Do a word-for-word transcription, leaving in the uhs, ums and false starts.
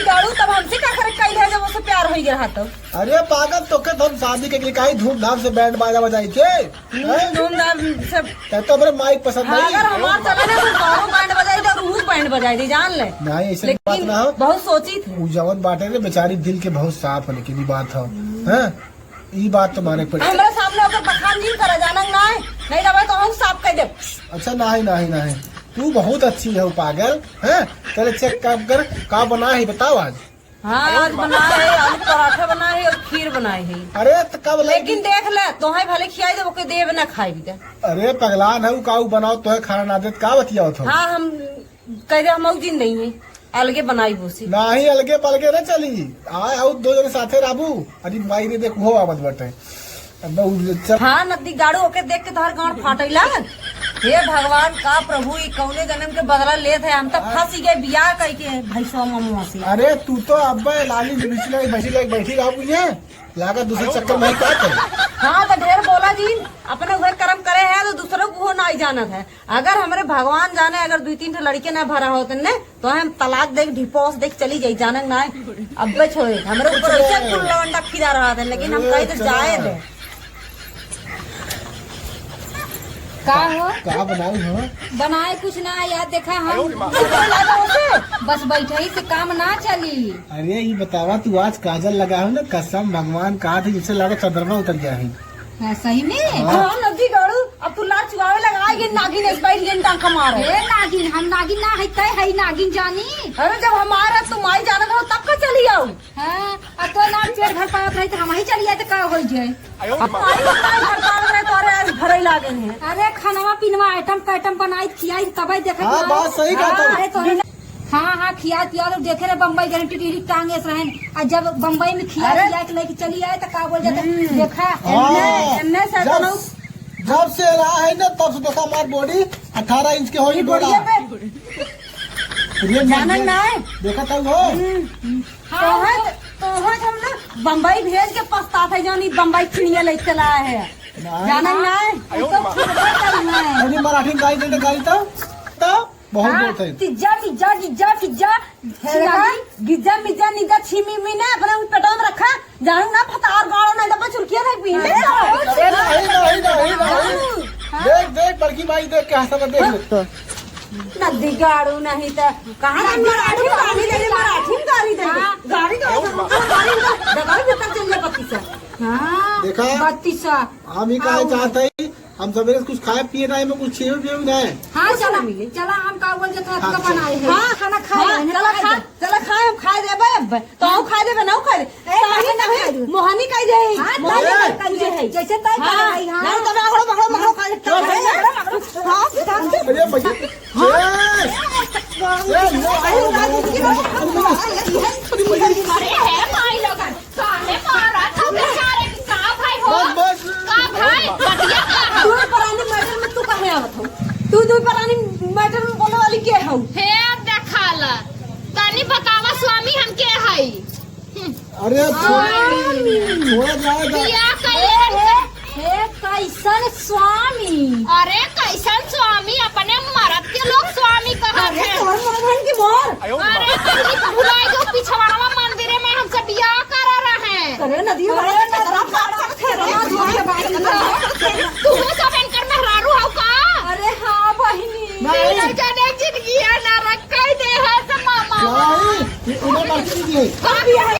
गाड़ू, तब हमसे का करे कइले है जब ओसे प्यार होइ गया रहा तब? अरे पागल, तोके तो हम शादी के लिए काहे धूमधाम से बैंड बाजा बजाई थे? हम्म, हैं? धूमधाम से। तै तो हमरे माई के पसंद हाँ, नहीं। अगर हमार चले ना तो तोरो बैंड बजाई दे और उहू बैंड बजाई दे, जान ले। नहीं, ऐसे बात लेकिन ना हो। बहुत सोची थी। उ जवन बाटे रे बेचारी दिल के बहुत साफ है, लेकिन ई बात हो, हैं? ई बात तो माने पड़े। हमरा सामने ओकर बखान नहीं करे, जानन ना है। नहीं तब तो हम साफ कह दे। अच्छा, नहीं, नहीं, नहीं, तू बहुत अच्छी है पागल, हैं? चले चेक कर, का बना है बताओ आज। हाँ, आज बनाए है, आलू पराठा बनाए है और खीर बनाए है। अरे, तो कब लेकिन लाएगी? देख ले, तोहे भले खियाई देबो, के देब ना खाई दे। अरे, पगलान है, उ का उ बनाओ, तोहे खाना ना देत, का बतियावत हो? हाँ, हम कह दे, हम जिन नहीं है, अलगे बनाई बोसी। नाही, अलगे पलगे ना चली। आए, आउ दो जने साथे रहबू। अरे माई रे, देख, उहो आवत बाटे। अब उ चल। हाँ, नदी गाड़ू ओके देख के तोहर गांड फाटैला। हे भगवान, का प्रभु, ई कौने जन्म के बदला लेत है? हम तो फंसी गए बियाह कइके भैंसवा ममुआ से। अरे, तू तो अब लाली बिछले बैठी, बैठी, बैठी रहबू ये। लागत दूसरे चक्कर में का करे? हाँ, तो ढेर बोला जी, अपने उहे कर्म करे है तो दूसरों को हो ना ही जानत है। अगर हमरे भगवान जाने, अगर दुइ तीन ठे लड़के ना भरा होते ने, तो हम तलाक देख, डिवोर्स देख चली जाई, जानन ना। अब्बे छोड़े, हमरे ऊपर ऐसे कुल लवंडा फिरा रहा था, लेकिन हम कहे तो जाए दे। का हो? का बनाई हो? बनाए कुछ ना यार, देखा हम बस बैठे ही से काम ना चली। अरे, ई बतावा, तू आज काजल लगा हो ना, कसम भगवान का था, जिससे लगा चंद्रमा उतर गया है। हाँ, सही में? हाँ। हाँ, नदी गाड़ू, अब तू लार चुआवे लगा, ये नागिन इस बार ये टांका मारे। ए नागिन, हम नागिन ना है, तय है नागिन जानी। अरे, जब हमारा तू माई जानत हो, तब का चली आऊ? हाँ, आ तो ना पेट भर पावत रही, तो हम ही चली आए, तो का हो जाए? अब माई उतना ही भर पावत रहे, तो अरे, आज भरे लागे हैं। अरे, खानवा पीनवा, आइटम पैटम बनाई, खियाई, तबे देखे हाँ, ना। बात सही कहा हाँ, तुम। अरे, तो हाँ, हाँ, खिया पिया लोग देखे रहे, बम्बई गए, टिटरी टांगे से रहन। आ जब बम्बई में खिया अरे। पिया के लेके चली आए, तो का बोल जाते, हम्म। देखा। हाँ। एन्ने, एन्ने से जब, कोनो जब से रहा है ना, तब से देखा हमार बॉडी अठारह इंच के होई ये बोला। बॉडी पे ये जानन ना है। देखा था वो। हम्म। हाँ, तोहे, तो तोहे हम ना बम्बई भेज के पछतात है, जानी बम्बई चिड़िया लेके चला है। ना। जानन ना है। वो तो छोड़बे करना है। अरे मराठी में गाली दे, गाली तो, तो। बहुत हाँ, बोलते हैं। गिज्जा, गिज्जा, गिज्जा, गिज्जा, हे देखा? गिज्जा, मिज्जा, निज्जा, छी, मी, मी ना, अपने उन पेटवा में रखा, जानू ना, फतार गाड़ो ना, डब्बा चुरकिया नहीं पीने। अरे, नहीं, नहीं, नहीं, नहीं। जानू। हाँ। देख, देख, बड़की माई देख के हंसा देख ले। हाँ। नदी गाड़ू नहीं तो, कहाँ ना मराठी गाली दे, मराठी में गाली दे। हाँ। गाली दे, गाली दे, दबाई भीतर चल जा पति से। हाँ, देखा? बत्तीस। हम ही कहे हाँ। चाहते हैं, हम सवेरे से कुछ खाए पिए ना, एमे कुछ छेवे पिए भी ना है। हाँ, कुछ चला, ना मिले। चला, हम का बोल जाते हैं, हाँ, आपका चला। बनाए हैं। हाँ, खाना खाए हाँ, हैं, चला खाए खा, दे। चला खाए, हम खाए देबे अब। तो हम खाए देबे, ना खाए दे। ए, ताही काहे ना नहीं, खाए दे? मोहनी खाए दे। हाँ, मोहनी ताही खाए खाए दे। दे। जैसे ताही हाँ, खाए दे, हाँ। नहीं तो पकड़ो, पकड़ो, पकड़ो, खाए दे। चल, हाँ, चल। हाँ, हाँ। अरे भैया, हाँ। ए, ए, अरे, अरे, अरे, अरे, अरे, अरे, अरे, अरे, माई लोगन। काहे मारा था बेचारे के? का भाई हो? बस, बस। का भाई? बतिया का हो? दुइ परानी मैटर में तू काहे आवत हो? तू दुइ परानी मैटर में बोले वाली के हो? हे देखाला, तनी बतावा स्वामी हम के हई? हम्म। अरे, थो-, स्वामी। थोड़ा जाए जा। बियाह कइले हन हे, का? हे, कैसन स्वामी? अरे, कैसन स्वामी? अपने मरद के लोग स्वामी कहत अरे, हैं। तोर मरद हन कि मोर? अरे, तनी भुलाई जो पिछवाड़वा मंदिरे में हमसे बियाह करा रहे। अरे, नदी अरे, में नदी खतरा में खतरा खतरा में खतरा में। तू सब इनकर मेहरारू हो का? अरे, हाँ, बहिनी। नहीं। तीनों जने जिंदगी है ना रख कई दे है से मामा। नहीं, ये उन्हें बात कीजिए। का बियाह